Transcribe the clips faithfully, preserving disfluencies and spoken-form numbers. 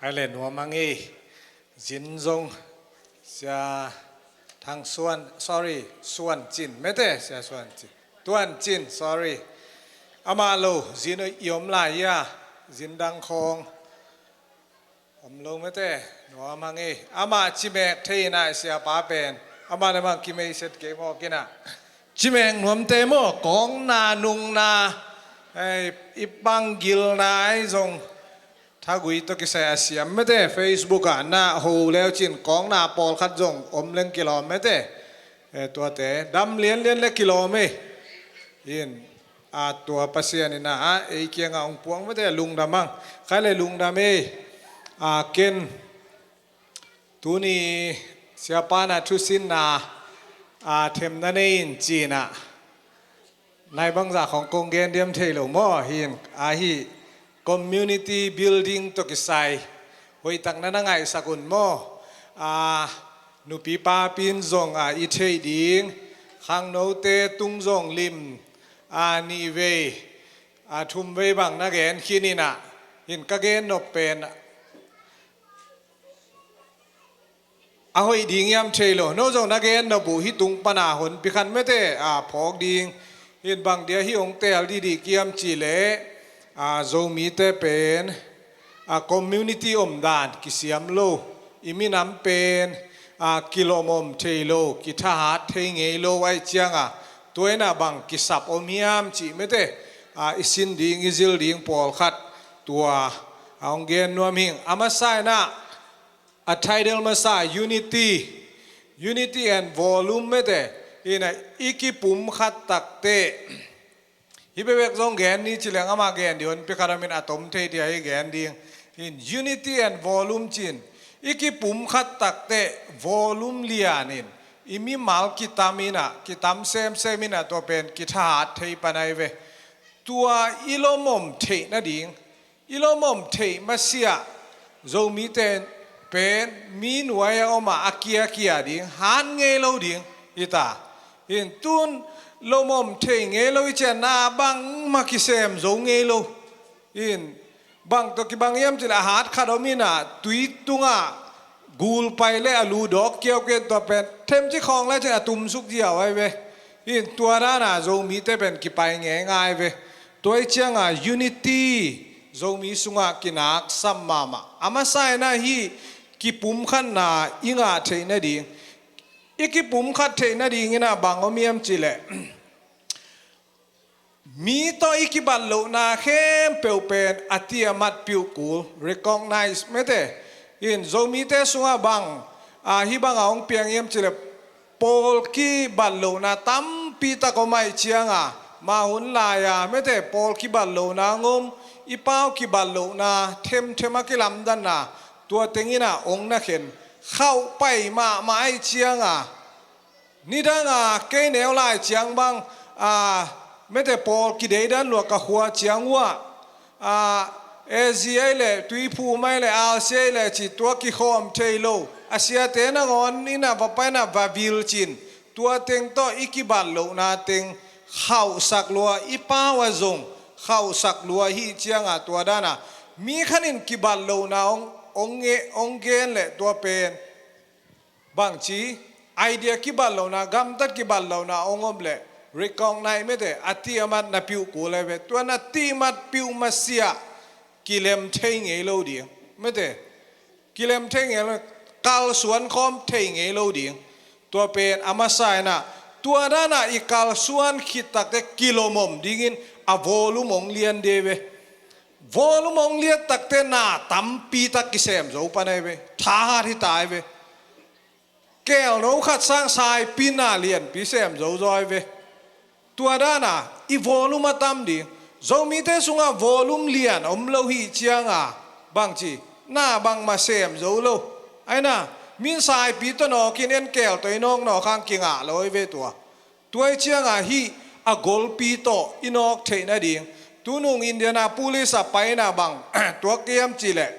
Ai le nuam a ngei. Zin zong Sia Thang Suan, sorry, Suan Cin mete, Sia Suan Cin, Tuan Cin, sorry. Amah lo zin i om lai ia, zin dang khawng om lo mete, nuam a ngei. Amah cimek thei inah siapa pen amah le mang kimeiset kei mawk inah, cimek nuamte maw, kawkna nungna, ei, i panggilna ai zong thagui tawh kisai a siam mete, Facebook ah na ho leucin kawkna pawlkhat zong om leng kilawm mete. Eh, tuate dam lianlian le kilawm ei. In a tua Pasian inah a ei kiangah hong puang mete, lungdam ang. Khai le lungdam ei. A ken tuni siapa na thusinna a themna nei in cinah nai bangzah khawng kong gen diam thei lo maw, hin ahi community building tawh kisai hoihtakna na ngaihsak un maw. A nupi papi in zong a i theih ding, khangnote tung zong lim a nih vei a thum vei bang na gen khin inah, hin ka gen nop pen a hoih ding hiam thei lo, no zong na gen nop uh hih tung pana honpi khat mete a phawk ding. Hin bang dia hih hong tel dihdih kiam cihleh a Zomite pen a community omdan kisiam lo, i minam pen a kilawm om thei lo, kithahat thei ngei lo ai cianga tua inah bang kisap om hiam cih mete a i sin ding i zil ding pawlkhat tua a hong gen nuam hing. A masa inah a title masa unity, unity and volume mete. Inah i kipum khat takte, hih bebek zong gen ni cileng amah gen dih honpi khat amin a tom thei dia hi gen ding. In unity and volume cin, i kipum khat takte volume lianin i mimal kitam inah, kitam semsem inah tua pen kithahat thei panai ve. Tua i lomom theih nading, i lomom theih masiah Zomite pen mi nuai a om a a kiakia ding, han ngei lo ding hi ta. In tun lomom theih ngei lo i cianna bangmah kisem zo ngei lo. In bang tawh kibang hiam cileh a hat khat om inah tui tungah gul pai le a lu dawk kiaukiau tua pen themci khawng le cin a tumsuk ziau ai ve. In tua dana Zomite pen kipai ngeingai ve. Tua i cianga unity Zomi sungah kinaksam mahmah. A masa inah hih kipumkhatna i ngah theih nading, i kipumkhat theih nading inah bang om hiam cihleh mi tawh i kibat lohna khempeuh pen a ti a mat piuh kul, recognize mete. In Zomite sungah bang a hih banga hong piang hiam cileh pawl kibat lohna tampi tak om ai cianga, ma hun lai-a mete pawl kibat lohna hong om, i pau kibat lohna themthem a kilamdanna tua teng inah hong na khen, khauh pai mahmah ai cianga nidanga kei neu lai ciang bang a mete pawl kideidan lua ka khua ciang uah a A Z ai le Tuiphum ai le R C ai le ci tua kikhawm thei lo a siate nangawn inah va paina va vil cin tua teng tawh i kibat lohna teng khauhsak lua, i pau a zong khauhsak lua hih cianga tua dana mi khanin kibat lohna hong, hong, hong gen le tua pen bangci idea kibat lohna, gamtat kibat lohna hong om le recognize mete a ti a mat na piuh kul ai ve. Tuan a ti mat piuh masiah kilem thei ngei lo ding mete, kilem thei ngei lo, kalsuan khawm thei ngei lo ding. Tua pen a masa inah tua dana i kalsuan khit takte kilomom dingin a volume hong lian dei ve. Volume hong liat takte na tampi tak kisem zo panai ve, thahat hi tai ve. Kelno khat sang saipi na lianpi sem zo zaw ai ve. Tua dana i volume a tam ding. Zomite sungah volume lian om lo hih cianga bangci na bangmah sem zo lo. Aina min saipi tawh nawkin en kel tawh i nawk nawk hang kingah lo ai ve tua. Tua i cianga hih a golpi tawh i nawk theih nading. Tunung Indianapolis a paina bang tua kiam cileh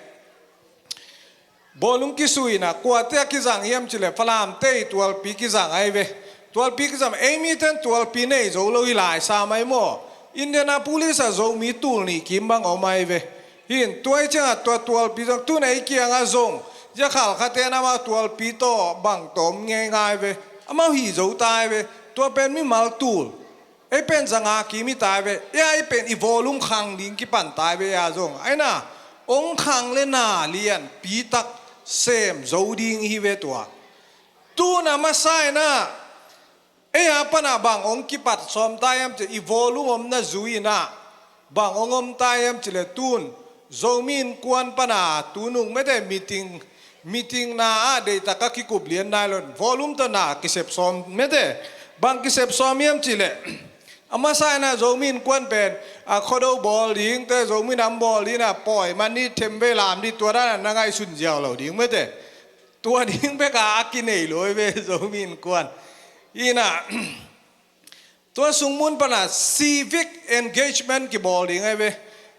bawlung kisuina kuate a kizang hiam cileh Falamte i tualpi kizang ai ve. Tualpi kizang, ei miten tualpi nei zo lo hi lai sa mai maw? Indianapolis a Zomi tul nih kim bang om ai ve. Hin tua i ciangah tua tualpi zong tun ei kiangah zong, zia khalkhatte in amau tualpi tawh bang tawm ngeingai ve. Amau hih zo tai ve. Tua pen mimal tul. Ei pen zanga kim hi tai ve. Ei a ei pen i volume khang ding kipan tai ve ei a zong. Aina, ong khang le na lianpi tak sem zo ding hi ve tua. Tun a masa inah, ei a panah bang ong kipat sawm ta hiam cih i volume omna zui inah bang ong om ta hiam cih le tun Zomi Innkuan panah tunung mete meeting, meeting na ah deihtak a kikup lian nai lo in volume tawh na kisep sawm mete. Bang kisep sawm hiam cih le a masa inah Zomi Innkuan pen a Khuado bawl ding te, Zomi Nam bawl ding inah pawi man ni, themvei lam ding, tua dan a na ngaihsun ziau lo ding mete. Tua ding bek a a kinei lo hi ve Zomi Innkuan. Inah, tua sungmun panah civic engagement kibawl ding ahi ve.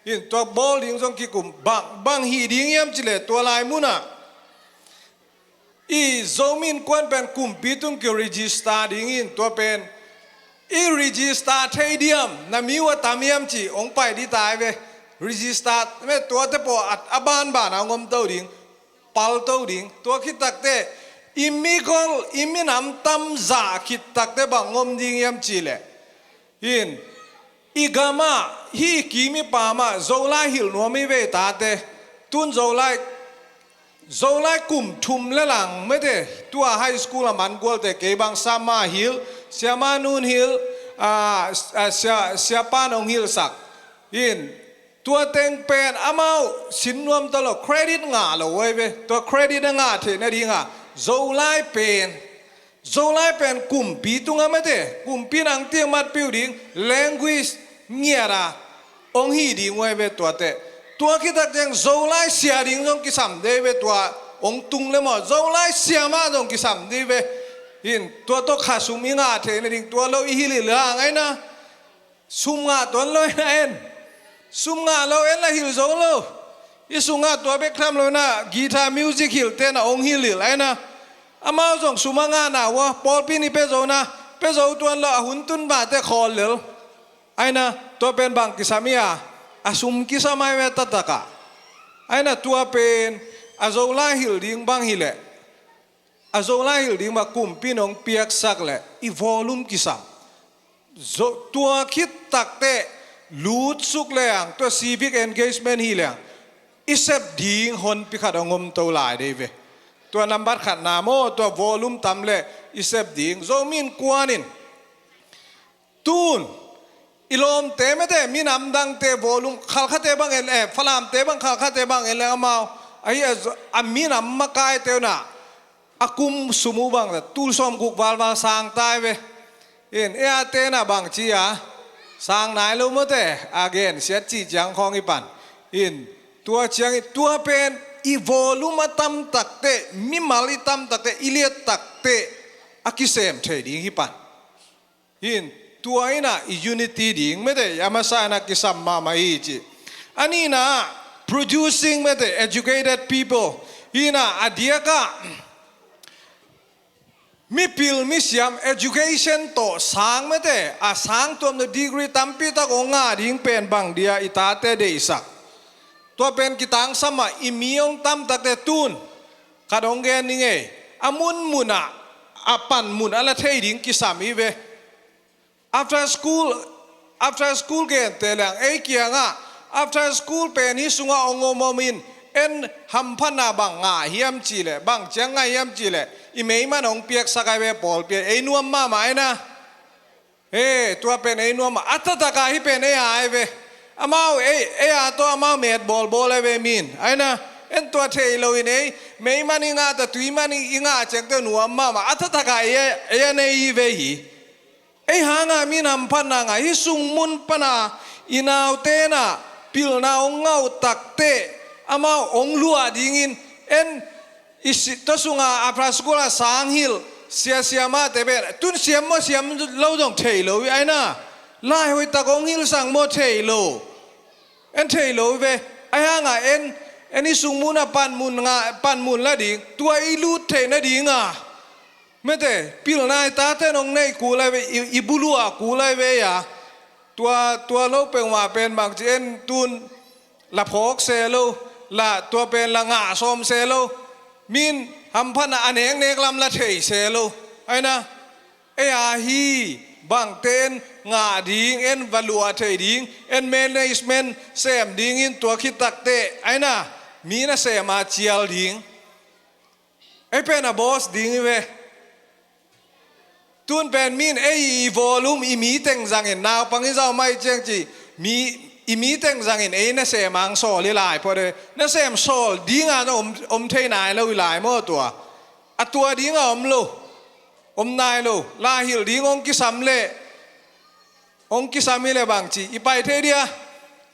In tua bawl ding zong kikum bang, bang hih ding hiam cih le tua lai munah i Zomi Innkuan pen kumpi tung ki register ding in tua pen i register thei diam, na mi uh a tam hiam cih ong pai ding tai ve. Register me tuate paw a, a banban a ong om to ding, pal to ding. Tua khit takte i mi khol, i minam tam zah khit takte bang om ding hiam cih le, in i gamah, hih i kim i pamah Zolai hilh nuam hi ve i tate. Tun Zolai, Zolai kum thum le lang mete, tua high school a man gualte kei bang Sama hilh, Siama Nun hilh, a, a, Sia, Siapa Nong hilhsak. In tua teng pen amau sin nuam ta lo, credit ngah lo ahi ve. Tua credit a ngah theih nadinga Zolai pen, Zolai pen kumpi tunga mete, kumpi nang tiang matpih uh ding, language ngiat a ong hih ding uh ahi ve tuate. Tua khit tak ciang Zolai sia ding zong kisam dei ve tua, ong tung le maw, Zolai sia mah zong kisam dei ve. In tua tawh khasum i ngah theih nading tua lo i hilh hilh hang aina. Sum ngah tuan lo inah en. Sum ngah lo en la hilh zo lo. I sungah tua bek tham lo inah guitar music hilhte na ong hilh hilh aina. Amau zong sum a ngahna uh a pawlpi in i pia zo na, pia zo tuan lo, a hun tun mahte khawl lel. Aina, tua pen bang kisam hi a, a sum kisam ahi ve taktak a. Aina tua pen a Zolai hilh ding bang hileh, a Zolai hilh ding bang kumpi in ong piaksak leh i volume kisam. Zo, tua khit takte lutsuk leng, tua civic engagement hi leng, i sep ding honpi khat ong om to lai dei ve. Tua nambat khatna maw, tua volume tam leh i sep ding. Zomi Innkuan in tun i lawmte mete, minam dangte volume, Khalkhate bang en leng, Falamte bang, Khalkhate bang en leng amau, ahi a, a minam makaite uh na a kum sum uh bang tul sawmguk valval sang tai ve. In, ei a te na bang ci a, sang nai lo mawte, a gen siat cih ciang khawng i pan. In, tua ciangin, tua pen i volume a tam takte, mimal i tam takte, i liat takte a kisem thei ding hi pan. Hin, tua inah i unity ding mete, a masa inah kisam mahmah hi ci. A nihna, producing mete, educated people. Hinah, a diakah mipil misiam, education tawh sang mete, a sang tuamna degree tampi tak ong ngah ding pen bang dia i tate deihsak. Tua pen kitangsam ah, i mi ong tam takte tun khat ong gen ning ei. A munmun ah a panmun a la thei ding kisam hi ve. After school, after school gente leng ei kiangah, after school pen hih sungah ong om om in, en hamphatna bang ngah hiam cih leh, bang ciang ngah hiam cih leh, i meiman ong piaksak ai ve pawlpi ah, ei nuam mahmah ai na. He, tua pen ei nuam mah, a taktak ah hih pen ei a ai ve. Amau ei, ei a tawh amau met bawlbawl ai ve min. Ai na, en tua thei lo in ei, meiman i ngah ta, tuiman i ngah ciangte nuam mahmah, a taktak ah ei, ei a nei hi ve hi. Ei hangah min hamphatna ngah, hih sungmun pana i naute na pilna ong ngah uh takte, amau ong luah dingin, en i si, tua sunga after school a sang hilh, sia siamate pen, tun siam maw siam lo zong thei lo hi, ai na, lai hoihtak ong hilhsak maw thei lo. En thei lo hi ve, ai hangah en, en i sungmun a panmun ngah, panmun la ding, tua i lut theih nadinga. Mete, pilna i tate nong neih kul ai ve, i, i buluah kul ai ve a. Tua, tua lo peuhmah pen bangci en tun, la phawk se lo, la tua pen la ngah sawm se lo, min hamphatna a neknek lam la thei se lo. Aina, ei a hi bangte en ngah ding, en va luah thei ding, en management sem dingin tua khit takteh, aina, mi na sem a cial ding. Ei pen a boss ding hi ve. Tun pen min ei i volume i mi teng zangin, naupang i zau mai ciang ci, mi, i mi teng zangin ei na sem ang sawl i lai phot e. Na sem sawl dinga na om, om thei nai lo i lai maw tua. A tua dinga om lo. Om nai lo. La hilh ding hong kisam leh, hong kisam hi leh bangci i pai thei dia.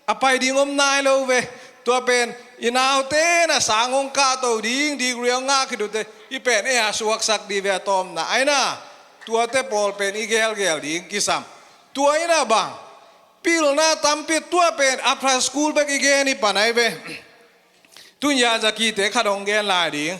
A pai ding om nai lo ve. Tua pen i naute na sang hong kahto ding, degree hong ngah khit uh teh, i pen ei a suaksak dih ve a tawpna. Aina, tuate pawl pen i gelgel ding kisam. Tua ina bang, pilna tampi tua pen after school bek i gen i pan ai ve. Tun Yazaki te khat hong gen lai ding.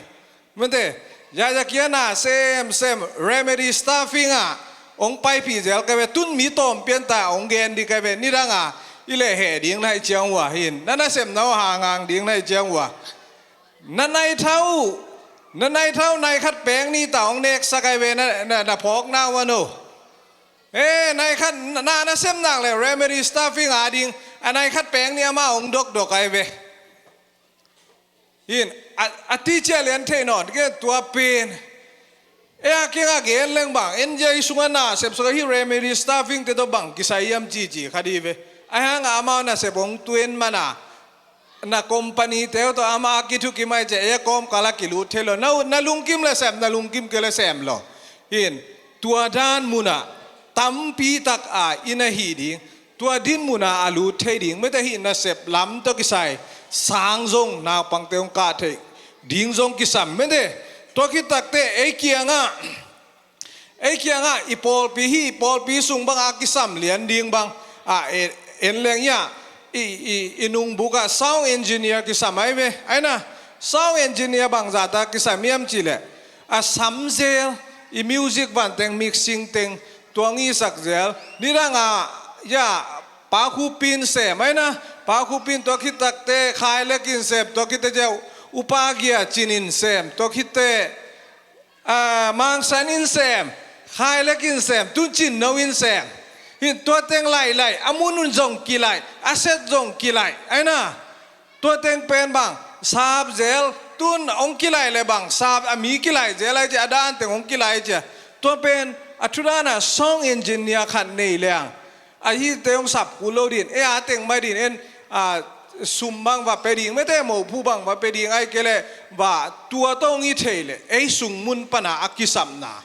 Mate, Yazaki a na sem sem Remedy Staffing ah hong paipih zel ka ve. Tun mi tawm pian ta hong gen dih ka ve. Nidang a i leh heh ding na hi ciang uh a hin, na nasepna uh hangang ding na hi ciang uh a, na nai thau, na nai thau nai khat peng ni ta hong neksak ai ve. Na, na, na phawkna uh a no. E, nai khat na, na nasepna le Remedy Staffing a ding a nai khat peng ni ama hong dokdok ai ve. Hin, a, a teacher lian thei nawn ke tua pen. E a kiang a gen leng bang, N J I sungah na sepsak hi Remedy Staffing te tawh bang kisai hiam cici kha dih ve. Ahi hangah amau nasep hong tuen mana, na company te uh tawh ama a kithukim ai ciah, e a kawmkal a kilut thei lo. Na, na lungkim le sem, na lungkim kei le sem lo. Hin, tua dan munah tampi tak a i na hih ding. Tua din munah a lut thei ding, mete, hih nasep lam tawh kisai sang zong naupangte hong kah theih ding zong kisam, mete. Tua khit takteh ei kiangah, ei kiangah i pawlpi, hih pawlpi sung bangah kisam lian ding bang a, e, en leng ia, i, i, i nungbuk ah sound engineer kisam ai ve. Aina, sound engineer bangzah ta kisam hiam cih leh, a sam zel, i music van teng, mixing teng, tua ngisak zel. Nidang a, ya, Pa Khup Pin sem, aina, Pa Khup Pin tua khit takteh Khai Lek in sem, tua khit teh U Pa Gia Cin in sem, tua khit teh, a, Mang San in sem, Khai Lek in sem, tun Cin No in sem. Hin tua teng lailai, a mun un zong kilaih, a set zong kilaih, aina. Tua teng pen bang, sap zel, tun hong kilaih le bang, sap, a mi kilaih zel ai cia, a dan teng hong kilaih cia. Tua pen, a thu dan a sound engineer khat nei leng, a hihte hong sap kul lo din, e a teng mai din en, a, sum bang va pe ding, mete, mophu bang va pe ding ai kei le, va tua tawh hong hi thei le, ei sung mun pana a kisapna.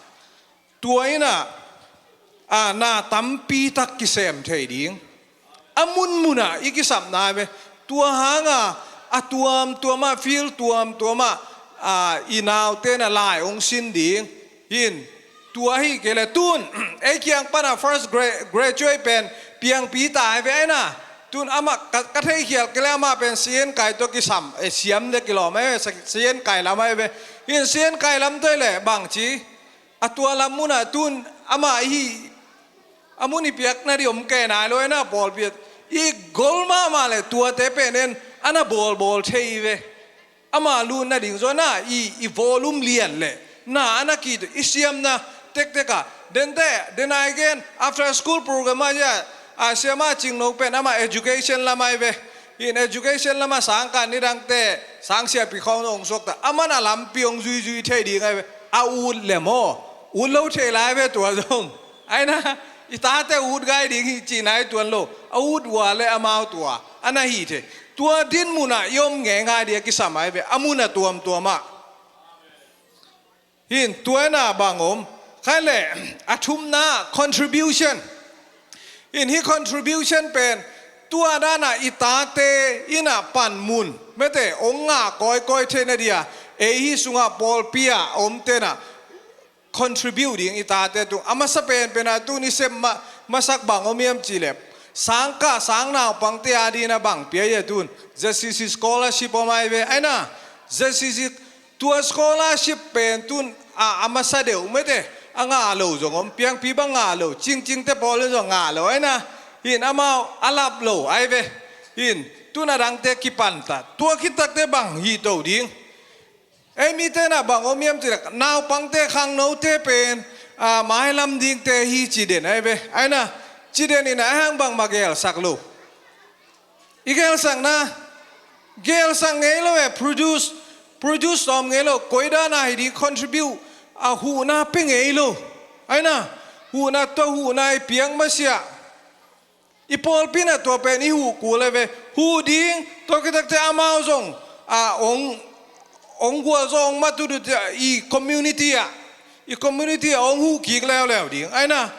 Tua ina, a, na tampi tak kisem thei ding. A munmuna i kisapna ve. Tua hanga, a tuamtuama, field tuamtuama, a, i naute na lai hong sin ding. Hin, tua hi kei le tun, ei kiang pana first gra-, graduate pen, piangpi ta ai ve aina. Tun ama, ka, ka theikhial kei le ama pen sian kai tawh kisam, e, siam de kilawm ai ve, sa-, sian kai lam ai ve. Hin sian kai lam tawh le, bangci. A tua lam munah tun amah i hi, a mun i piakna dih om kei nai lo, ena pawlpi i gol mahmah le tuate pen en ana bawlbawl thei ve. Amah lutna ding zaw na i, i volume lian le na ana kit i siamna tektek a. Dente, denai gen after school program ah ia, a siama Cingno pen amah education lam ai ve. In education lama sangkah nidangte, sangsiapi khawng hong suakta. Aman a lampi hong zuizui thei ding ai ve. A ut le maw? Ut lo thei lai ve tua zong. Aina, i tate ut gai ding hi ci nai tuan lo. A ut ua le amau tua. Ana hi thei. Tua din muna i om ngeingai dia kisam ai ve. A muna tuamtuama. Hin tuaina bang om. Khai le, a thumna contribution. Hin hi contribution pen tua dana i tate ina panmun, mete, ong nga kawikawi theina dia, ei hi sunga pawlpi a om tena contribute ding i tate tung. A masa penpena tun i sem ma-, masak bang om hiam cih le, sangkah sang naupangte a dina bang pia ia tun Z C C scholarship om ai ve. Aina, Z C C tua scholarship pen tun a, a masa deuh mete, a ngah lo zong om, piangpi bang ngah lo, Cingcingte pawl in zong ngah lo aina. Hin amau a lap lo ai ve. Hin Tun a dangte kipan ta, tua khit takte bang hi to ding? Ei mite na bang om hiam cih leh naupangte, khangnote pen a, mailam dingte hi ci den ahi ve. Aina, ci den in a hang bangmah gelsak lo. I gelsakna, gelsak ngei lo e, produce, produce tawm ngei lo, koi dan a hi ding contribute, a huhna pia ngei lo. Aina, huhna, tua huhna i piak masiah. I pawlpi na tua pen i huh kul e ve. Huh ding, tua khit takte amau zong a, ong, ong gualzo, ong mat uh ding, i community ah, i community ah ong huh kik leuleu ding. Aina,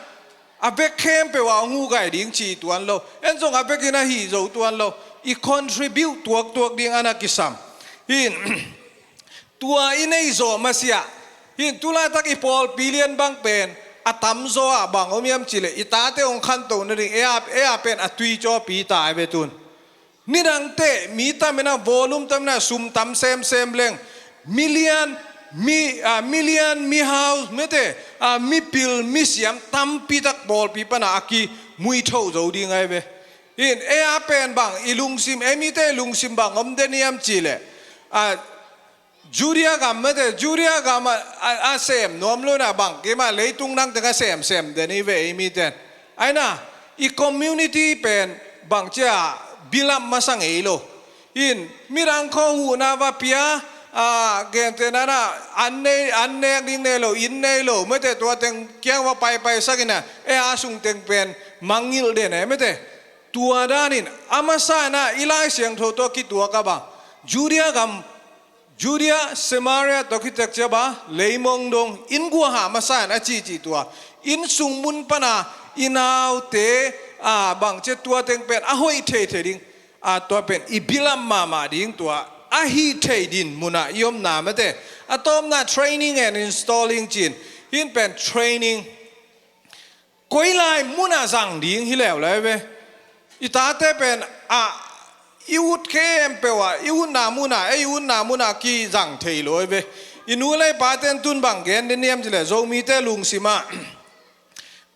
a vek khempeuh ah ong huh gai ding ci tuan lo. En zong a vekin a hi zo tuan lo. I contribute tuaktuak ding ana kisam. Hi in, tua i nei zawh masiah. Hi in, tulaitak i pawlpi lian bang pen a tamzaw ah bang om hiam cih leh i tate ong khanto nading, ei a, ei a pen a tui cawpi ta ahi ve tun. Nidangte mi tam in a, volume tam in a, sum tam semsem leng, million, mi, a, million mihau, mete, a, mipil, misiam tampi tak pawlpi pan a a kimuitho zo ding ahi ve. Hi in, ei a pen bang i lungsim, ei mite lungsim bang om den hiam cih leh, a, Judea gam, mete, Judea gam a, a, a sem nuam lo in a, bang kim a, leitung nang teng a semsem den hi ve ei mite. Aina, i community pen bang ci a, build up masa ngei lo. Hi in, midang khawng huhna va pia, a, gentehna in a, an nei, an nek ding nei lo, inn nei lo, mete, tua teng kiang va paipaisak in a, ei a sung teng pen mangngilh den e, mete. Tua dan in, a masa in a, i Lai Siangtho tawh kituak a bang, Judea gam, Judea, Samaria tawh khit ciang bang, leimong dong, inn guahah masa in a cihcih tua. Inn sung mun pan a, i naute, a, bang ci a, tua teng pen a hoih theithei ding, a, tua pen i build up mahmah ding tua. A hih theih dinmun ah i omna, mete. A tawpna training and installing ci in. Hi in pen training. Koi lai mun ah zang ding hi leuleu ve. I tate pen a, i ut khempeuh ah, i utna mun ah, ei i utna mun ah kizang thei lo ahi ve. I nu lei pate'n tun bang gen den hiam cih leh, Zomite lungsim ah,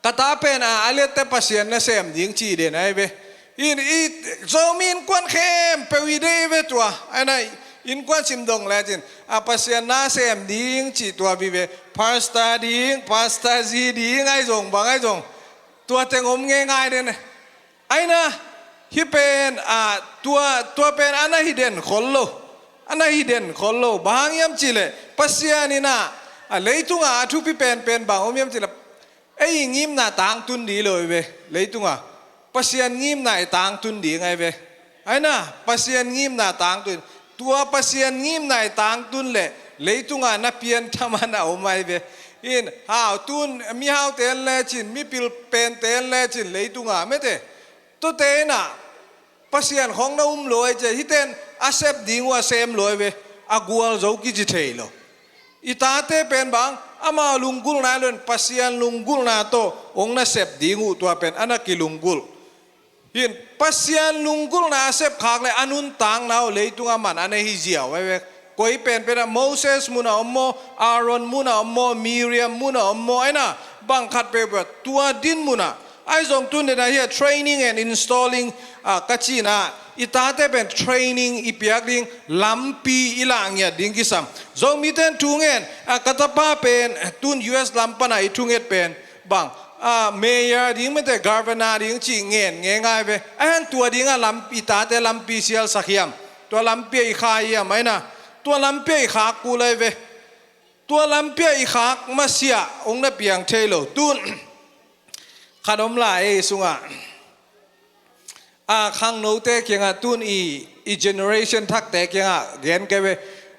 ka ta pen a, a liatte Pasian nasem ding ci den ahi ve. I, i, Zomi innkuan khempeuh i deih ve tua. Aina, innkuan sim dong lecin, a, Pasian nasem ding ci tua vive. Pastor ding, pastor zi ding, ahi zong bang ahi zong, tua teng om ngeingai den. Aina, hih pen, a, tua, tua pen ana hi den khol lo. Ana hi den khol lo. Bang hang hiam cih leh, Pasian in a, a, leitung ah a thupi penpen bang om hiam cih leh, ei i ngimna tangtun ding lo ahi ve, leitung ah. Pasian ngimna i tangtun ding ahi ve. Aina, Pasian ngimna tangtun. Tua Pasian ngimna i tangtun leh, leitung ah na pian thaman a om ahi ve. Hi in, hau, tun, mihaute en lecin, mipil pente en lecin, leitung ah, mete. Tuate in a, Pasian khawng na um lo ahi ci a, hihte in a sep ding uh a sem lo ahi ve, a gualzo kici thei lo. I tate pen bang, amau lunggulhna lo in Pasian lunggulhna tawh ong na sep ding uh tua pen ana kilunggulh. Hi in, Pasian lunggulhna a sep khak leh a nuntakna uh leitung ah man ana hi ziau ahi ve. Koi penpen ah, Moses mun ah om maw, Aaron mun ah om maw, Miriam mun ah om maw, aina, bang khat peuhpeuh tua dinmun ah. Ahi zong tun den ah hih training and installing, a, ka cihna, i tate pen training i piak ding, lampi i lah ngiat ding kisam. Zomite in thu ngen, a, ka tapa pen tun U S lam pan a i thunget pen bang, a, mayor ding, mete, governor ding cih ngen ngeingai ve. Ahi hang tua ding a lam, i tate lampi sialsak hiam? Tua lampi ah i kha hiam? Aina, tua lampi ah i khak kul ahi ve. Tua lampi ah i khak masiah ong na piang thei lo. Tun, khat om lai ei sungah, a, khangnote kiangah, tun i, i generation thakte kiangah gen kei ve.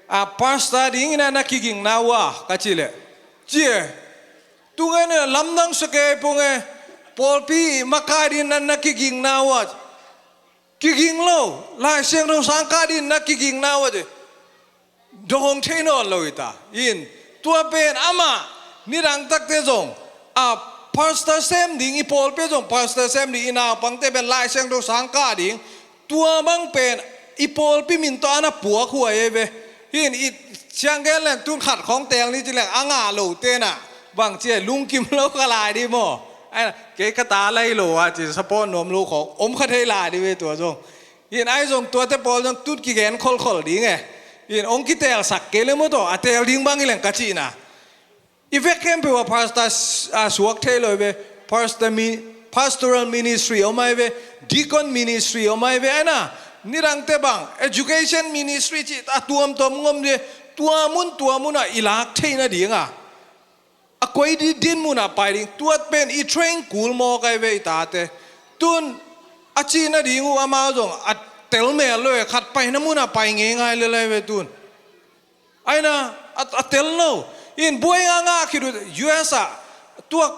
A, pastor ding in a na kigingna uh a, ka cih leh, ci e, tu ngen in a lamdang sa kei pong e, pawlpi makai ding in a na kigingna uh a. Kiging lo, Lai Siangtho sang kah ding in a kigingna uh a, ci. Dong thei nawn lo hi ta. Hi in, tua pen amah nidang takte zong, a, pastor sem ding, i pawlpi ah zong pastor sem ding, i naupangte pen Lai Siangtho sang kah ding, tua bang pen i pawlpi min tawh ana puakhuai ahi ve. Hi in, i ciang gen leng tun khat khawng teel ni ci leng a ngah lote in a, bang ci a, lungkim lo kha lai ding maw? Aina, kei ka ta lai lo a ci, support nuam lo khawng om kha thei lai ding ve tua zong. In ai zong tuate pawl zong tut kigen kholkhol ding e. In ong kitelsak kei le mu tawh a tel ding bang hi leng ka cihna. I vek khempeuh a pastor s-, a suak thei lo i ve. Pastor mi-, pastoral ministry om ai ve. Deacon ministry om ai ve. Ai na, nidangte bang education ministry cih a tuamtuam ngom de. Tua mun tua mun ah i lak theihna ding a, a koi di din mun ah pai ding. Tuat pen i train kul mawk ai ve i tate. Tun a cihna ding uh amau zong a tel mel lo e, khat paina mun ah pai ngeingai le lai ve tun. Ai na, a, a tel lo. In buai nga nga khit uh U S ah tuak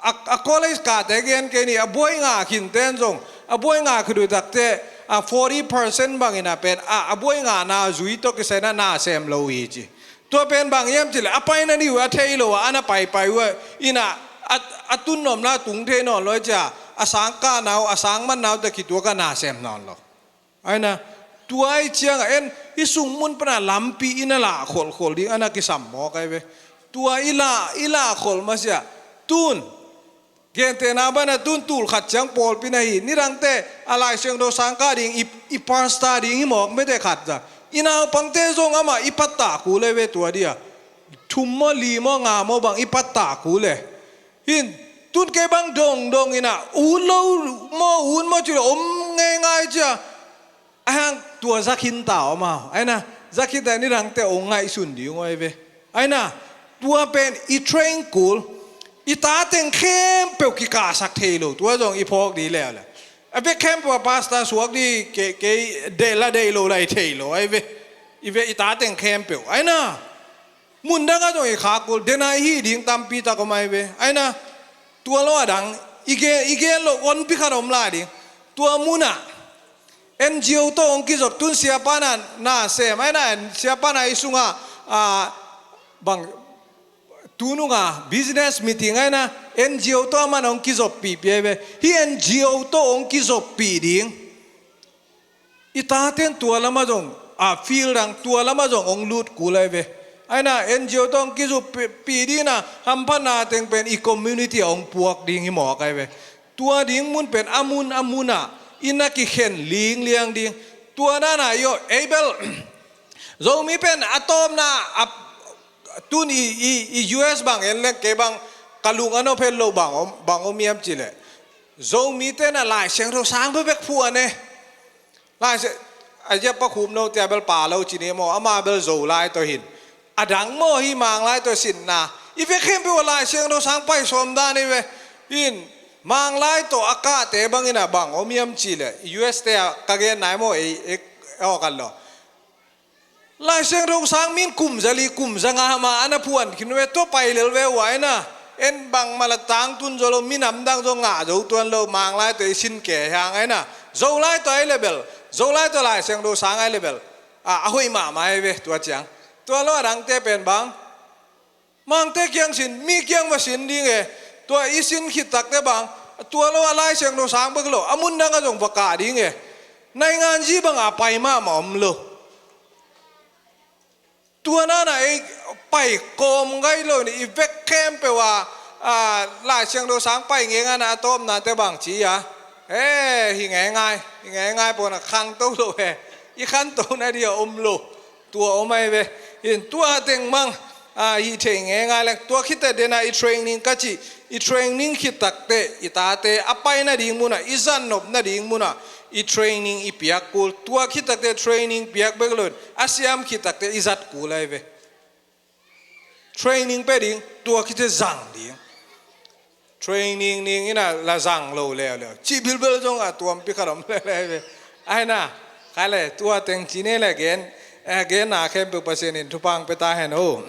a, a college kate gen kei ni, a buai nga khin ten zong a buai nga khit uh takte a forty percent bangin a pen a, a buai nga na zui tawh kisai na na sem lo hi ci. Tua pen bang hiam cih leh a paina ni uh a thei lo a, a na paipai uh a, in a, a, a tun nopna tung thei nawn lo cia, a sang kah nau, a sang man nau te khituak a na sem nawn lo. Ai na, tua i ciang a en i sung mun pan a lampi i na lah kholkhol ding a na kisam mawk ai ve. Tua i lah, i lah khol masiah tun gentehna bana tun tul khat ciang pawlpi na hi, nidangte a Lai Siangtho sang kah ding i, i pastor ding hi mawk mete khat za. I naupangte zong amah i pattah kul e ve tua dia. Thum maw, li maw, nga maw bang i pattah kul e. Hin, tun kei bang dongdong in a, ut lo maw, ut maw ci lo om ngeingai cia. Ai hang tua za khin ta om a. Ai na, za khin ta nidangte ong ngaihsun ding uh ai ve. Ai na, tua pen i train kul, i ta teng khempeuh kikahsak thei lo, tua zong i phawk di leuleu. A vek khempeuh a pastor suak di kei, kei deih la deih lo lai thei lo ai ve. I ve i ta teng khempeuh. Ai na, mun dang a zong i khak kul, den a i hih ding tampi tak om ai ve. Ai na, tua lo a dang, i gen, i gen lo, onpi khat om lai ding. Tua mun ah N G O tawh ong kizop tun siapa na, na sem, ai na, siapa na i sungah, a, bang, tunung a business meeting ai na, N G O tawh a man ong kizoppih pi ai ve. Hi N G O tawh ong kizoppih ding. I taten tua lamah zong, a, field dang tua lamah zong ong lut kul ai ve. Ai na, N G O tawh ong kizoppih ding na, hamphatna teng pen i community a ong puak ding hi mawk ai ve. Tua ding mun pen a mun a mun ah i na kikhen lingliang ding. Tua na na i aw, ei bel, Zomi pen a tawpna a, tun i, i, i U S bang en leng kei bang ka lung a nop het lo bang om, bang om hiam cih leh Zomite na Lai Siangtho sang bekbek phuan e. Lai Siang, a zia Pa Khupno tia bel pa lo ci ni maw, ama bel Zolai tawh hin. A dang maw hi Manglai tawh sinna. I vek khempeuh a Lai Siangtho sang pai sawm dan i ve. In, Manglai tawh a kahte bangin a bang om hiam cih leh U S te a ka gen nai maw, ei, ei, aw kan lo. Lai Siangtho sang min kum za li, kum za nga mah a na phuan khin ve, tua pai lel ve uh ai na. En bangmah la tangtun zo lo, minam dang zo ngah zo tuan lo, Manglai tawh i sin kei hang ai na. Zolai tawh ai le bel, Zolai tawh Lai Siangtho sang ai le bel, a, a hoih mahmah ai ve tua ciang. Tua lo a dangte pen bang, Mangte kiang sin, mi kiang va sin ding e. Tua i sin khit takte bang, tua lo a Lai Siangtho sang bek lo, a mun dang a zong va kah ding e. Naingan zi bang a pai mahmah om lo. Tua na na ei pai kawm gai lo ni, i vek khempeuh a, a, Lai Siangtho sang pai ngeingai na a tawpnate bang ci a. E, hi ngeingai, hi ngeingai pawn a khangto lo e. I khanto na di a om lo. Tua om ai ve. In tua teng mang, a, hi thei ngeingai leng. Tua khit teh den a i training ka cih, i training khit takte, i tate a pai nading mun ah, i zat nop nading mun ah, i training i piak kul. Tua khit takte training piak bek lo in, a siam khit takte i zat kul ai ve. Training pia ding, tua khit teh zang ding. Training ning in a la zang lo leuleu. Cih bilbel zong a tuampi khat om leuleu ve. Ai na, khai le, tua teng ci ne le gen, eh, gen na khempeuh Pasian in thupha pia ta hen o.